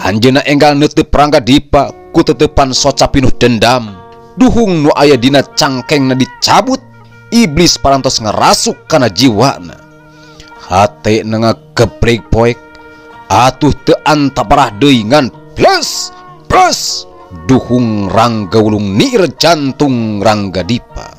Anjeunna enggal neuteup Rangga Dipa ku tetepan soca pinuh dendam. Duhung nu aya dina cangkengna dicabut, iblis parantos ngerasuk kana jiwana. Hate na ngagebreg poek, atuh teu antaparah deui ngan plus plus duhung Rangga Wulung niir jantung Rangga Dipa.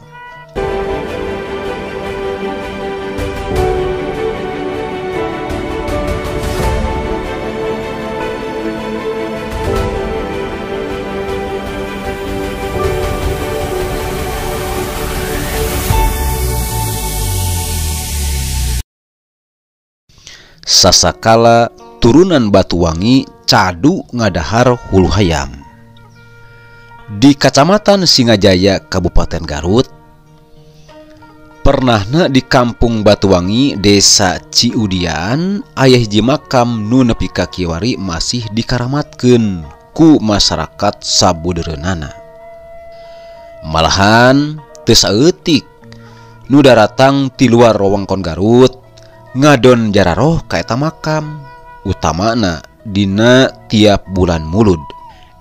Sasakala turunan Batuwangi cadu ngadahar hulu hayam. Di Kacamatan Singajaya, Kabupaten Garut, pernahna di Kampung Batuwangi, Desa Ciudian, aya hiji makam nu nepi ka kiwari masih dikaramatkeun ku masyarakat sabudeureunana. Malahan teu saeutik nu daratang ti luar wewengkon Garut ngadon jararoh ka eta makam, utamana dina tiap bulan Mulud.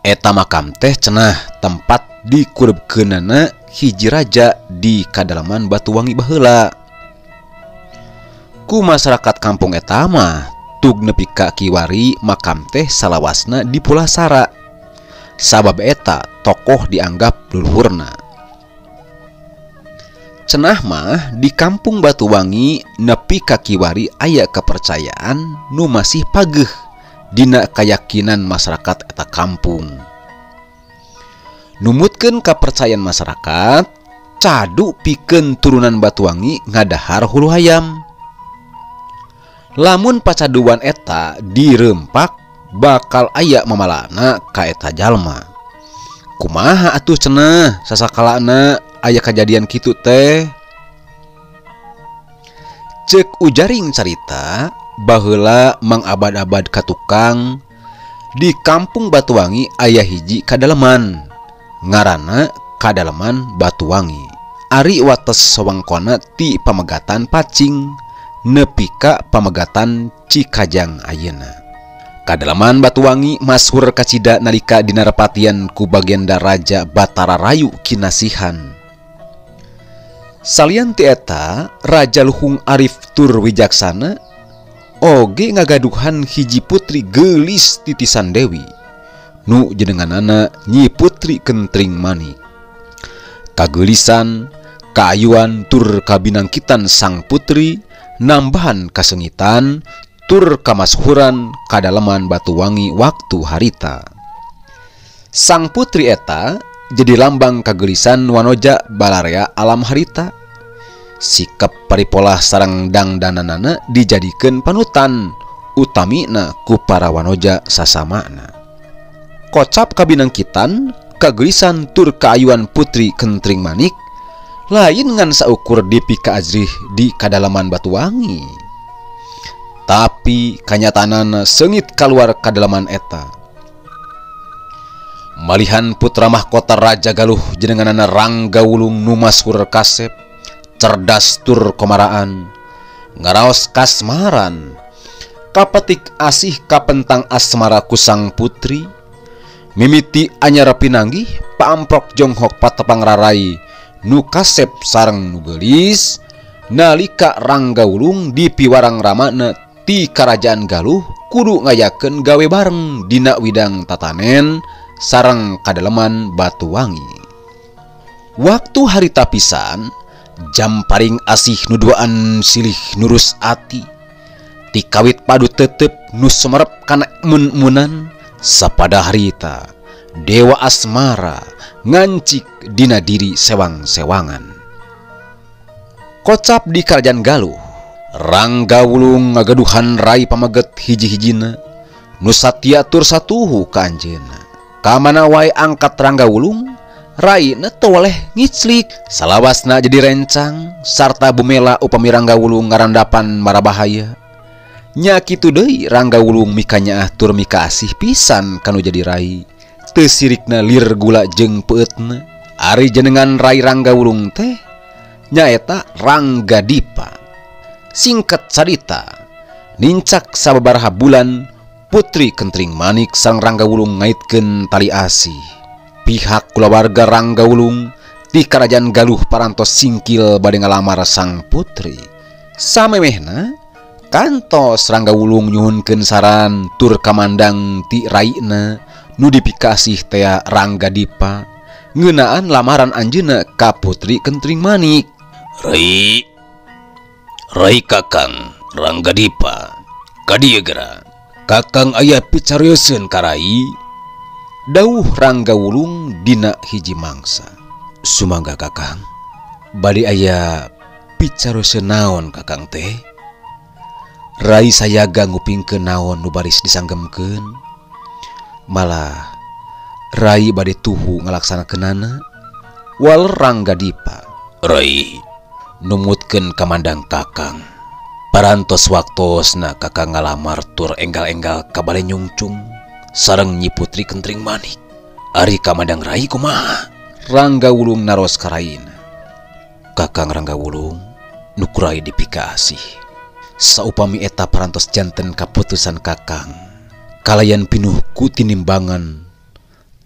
Eta makam teh cenah tempat dikurebkeunana hiji raja di kadalaman Batuwangi baheula. Ku masyarakat kampung eta mah tug nepi ka kiwari makam teh salawasna dipulasara. Sabab eta tokoh dianggap leluhurna. Cenah mah di Kampung Batuwangi nepi ka kiwari aya kepercayaan nu masih pageuh dina keyakinan masyarakat eta kampung. Numutkeun kapercayaan masyarakat, cadu pikeun turunan Batuwangi ngadahar hulu hayam. Lamun pacaduan eta dirempak bakal aya mamalana ka eta jalma. Kumaha atuh cenah sasakalana aya kajadian kitu teh? Cek ujaring carita baheula mangabad-abad ka tukang di Kampung Batuwangi aya hiji kadaleman ngaranna Kadaleman Batuwangi. Ari wates wewengkonna ti Pamegatan Pacing nepi ka Pamegatan Cikajang ayeuna. Kadaleman Batuwangi mashur kacida nalika dinarepatian ku bagenda Raja Batara Rayu Kinasihan. Salian ti eta, Raja Luhung Arif tur Wijaksana oge ngagaduhan hiji putri geulis titisan dewi nu jenenganana Nyi Putri Kentring Manik. Kageulisan, kaayuan tur kabinangkitan sang putri nambahan kasengitan tur kamashuran kadaleman Batuwangi waktu harita. Sang putri eta jadi lambang kageulisan wanoja balarea alam harita. Sikap paripolah sareng dangdananana dijadikeun panutan utamina ku para wanoja sasamana. Kocap kabinangkitan, kageulisan tur kaayuan Putri Kentring Manik lain ngan saukur dipikaajrih di kadalaman Batuwangi. Tapi kanyataanana seungit kaluar kadalaman eta. Malihan putra mahkota Raja Galuh jenenganana Rangga Wulung nu mashur kasep, cerdas tur komaraan, ngaraos kasmaran, kapetik asih kapentang asmara ku sang putri, mimiti anyar pinanggih paamprok jonghok patepang rarai nu kasep sareng nu geulis, nalika Rangga Wulung dipiwarang ramana ti Karajaan Galuh kudu ngayakeun gawe bareng dina widang tatanen sareng kadaleman Batuwangi. Waktu harita pisan, jam paring asih nu duaan silih nurus ati, tikawit padu tetep nu sumerep kana mun-munan, sapada harita dewa asmara ngancik dina diri sewang-sewangan. Kocap di Kerajaan Galuh, Rangga Wulung ngagaduhan rai pameget hiji-hijina nu satia tur satuhu ka anjeunna. Kamana wae angkat Rangga Wulung, raina teu weleh ngiclik. Salawasna jadi rencang sarta bumela upami Rangga Wulung ngarandapan marabahaya. Nya kitu deui Rangga Wulung mikanyaah tur mikaasih pisan kanu jadi rai. Teu sirikna lir gula jeung peueutna. Ari jenengan rai Rangga Wulung teh nyaeta Rangga Dipa. Singkat carita, nincak sababaraha bulan Putri Kentring Manik sareng Rangga Wulung ngaitkeun tali asih. Pihak kulawarga Rangga Wulung ti Kerajaan Galuh parantos singkil bade ngalamar sang putri. Samemehna kantos Rangga Wulung nyuhunkeun saran tur kamandang ti raina nu dipikasih tea Rangga Dipa ngeunaan lamaran anjeunna ka Putri Kentring Manik. Rai, Rai Kakang Rangga Dipa, ka dieu geura. Kakang aya picarioseun ka Rai. Dawuh Rangga Wulung dina hiji mangsa. Sumangga Kakang, bade aya picarioseun naon Kakang teh? Rai sayaga ngupingkeun naon nu baris disanggemkeun. Malah Rai bade tuhu ngalaksanakeunana. Wal Rangga Dipa, Rai numutkeun kamandang Kakang. Parantos waktosna Kakang ngalamar tur enggal-enggal ka bale nyungcung sareng Nyi Putri Kentring Manik. Ari kamandang Rai kumaha? Rangga Wulung naros ka raina. Kakang Rangga Wulung nu ku Rai dipikaasih. Saupami eta parantos janten kaputusan Kakang, kalayan pinuh ku tinimbangan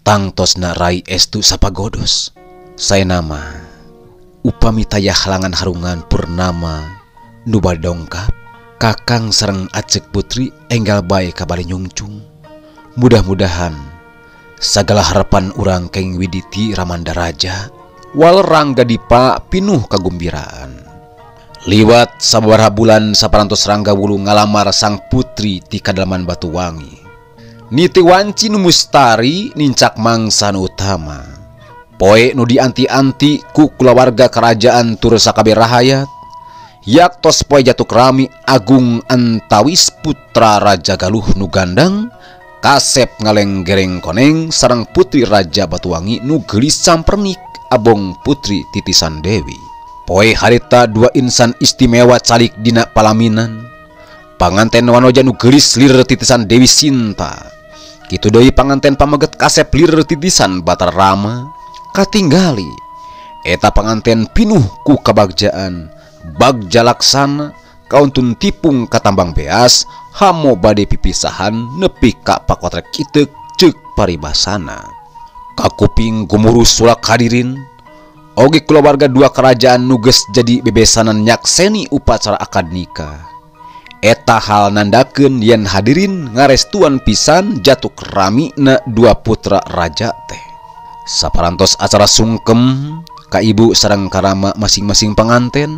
tangtosna Rai estu sapagodos. Saena mah upami taya halangan harungan purnama nu bade dongkap, Kakang sareng acek putri enggal bae ka bale nyungcung. Mudah-mudahan sagala harapan urang keng widiti Ramanda Raja. Wal Rangga Dipa pinuh kagumbiraan. Liwat sababaraha bulan saparantos Rangga Wulung ngalamar sang putri ti kadalaman Batu Wangi. Niti wanci nu mustari nincak mangsa nu utama. Poe nu dianti-anti ku kulawarga kerajaan tur sakabeh rahayat. Yaktos poe jatuk rami agung antawis putra Raja Galuh nu gandang kasep ngalenggereng koneng sareng putri Raja Batuwangi nu geulis sampernik abong putri titisan Dewi. Poe harita dua insan istimewa calik dina palaminan. Panganten wanoja nu geulis lir titisan Dewi Sinta. Kitu deui panganten pameget kasep lir titisan Batara Rama. Katinggali eta panganten pinuh ku kabagjaan bagja laksana kauntun tipung katambang beas hamo bade pipisahan nepi ka pakotrek kiteuk ceuk paribasana. Kakuping gumuruh sulak hadirin oge kulawarga dua kerajaan nu geus jadi bebesanan nyakseni upacara akad nikah. Eta hal nandakeun yen hadirin ngarestuan pisan jatuk ramina dua putra raja teh. Saparantos acara sungkem ka ibu sareng karama masing-masing panganten.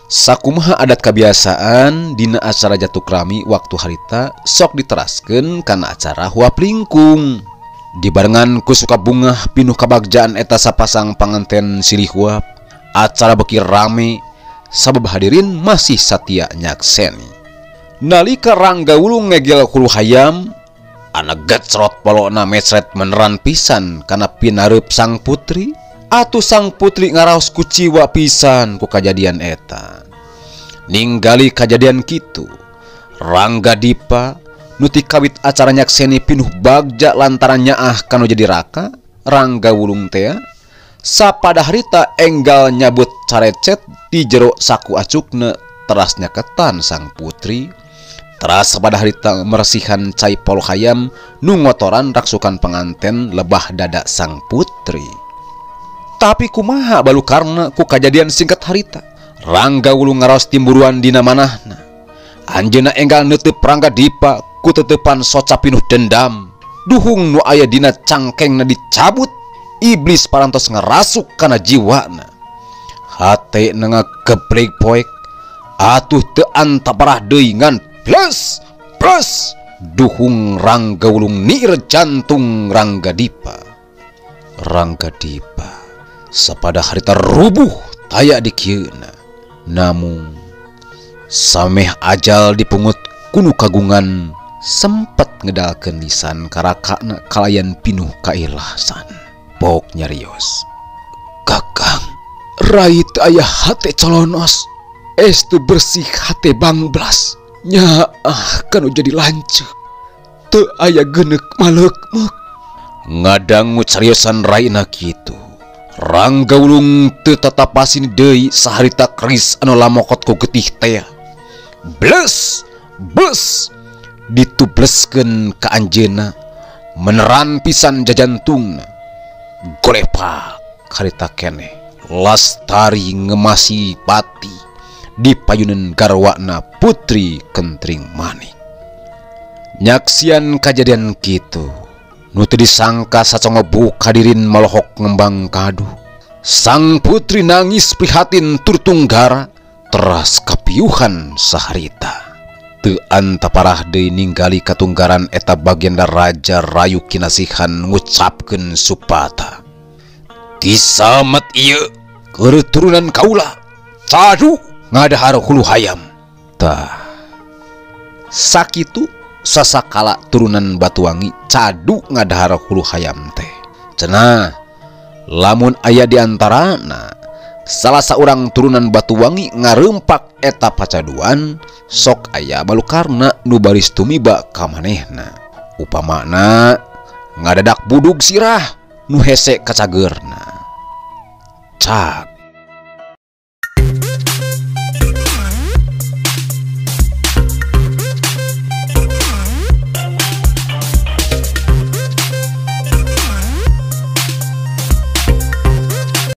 Sakumaha adat kebiasaan dina acara jatuk rami waktu harita sok diteraskeun kana acara huap lingkung. Dibarengan ku suka bungah pinuh kabagjaan eta sapasang panganten silih huap. Acara beki rame sabab hadirin masih satia nyakseni. Nalika Rangga Wulung ngegel hulu hayam, anak gecrot polona mesret meneran pisan kana pinareup sang putri. Atuh sang putri ngaraos kuciwa pisan ku kajadian eta. Ninggali kajadian kitu, Rangga Dipa nu ti kawit acara nyakseni pinuh bagja lantaran nyaah kanu jadi raka Rangga Wulung tea sapada harita enggal nyabut carecet di jero saku acukna teras nyaketan sang putri. Teras sapada harita meresihan cai polo hayam nu ngotoran raksukan panganten lebah dada sang putri. Tapi kumaha balukarna ku kajadian singkat harita Rangga Wulung ngaraos timburuan dina manahna. Anjeunna enggal neuteub Rangga Dipa ku tetepan soca pinuh dendam. Duhung nu aya dina cangkengna dicabut, iblis parantos ngerasuk kana jiwana. Hate na ngagebreg poek, atuh teu antaparah deui ngan plus plus duhung Rangga Wulung niir jantung Rangga Dipa. Rangga Dipa sapada harita rubuh taya dikieuna. Namun sameh ajal dipungut kunu kagungan sempat ngedalkeun lisan karakana kalayan pinuh kailasan. Pok nyarios, Kakang, Rai teu aya hate colonos, estu bersih hate bangblas. Nyaah kanu jadi lanceuk, teu aya geuneuk maleukmeuk. Ngadangu cariosan raina kitu. Rangga Wulung teu tatapasin deui saharita keris anu lamokot ku getih tea. Bles, bles. Ditubleskeun ka anjeunna meneran pisan jajantungna. Golepak harita keneh Lastari ngemasi pati di payunan garwana Putri Kentring Manik. Nyaksian kajadian kitu nu teu disangka sacongobu kadirin molohok ngembang kadu. Sang putri nangis prihatin tur tunggara teras kapiuhan saharita. Teu antaparah deui ninggali katunggaran eta bagenda raja rayu kinasihan ngucapkeun supata. Kisamet ieu keur turunan kaula cadu ngadahar hulu hayam. Tah sakitu sasakala turunan Batuwangi cadu ngadahar hulu hayam teh. Cenah lamun aya di antarana salah saurang turunan Batuwangi ngarempak eta pacaduan sok aya balukarna nu baris tumiba ka manehna. Upamana ngadadak budug sirah nu hese kacageurna. Cak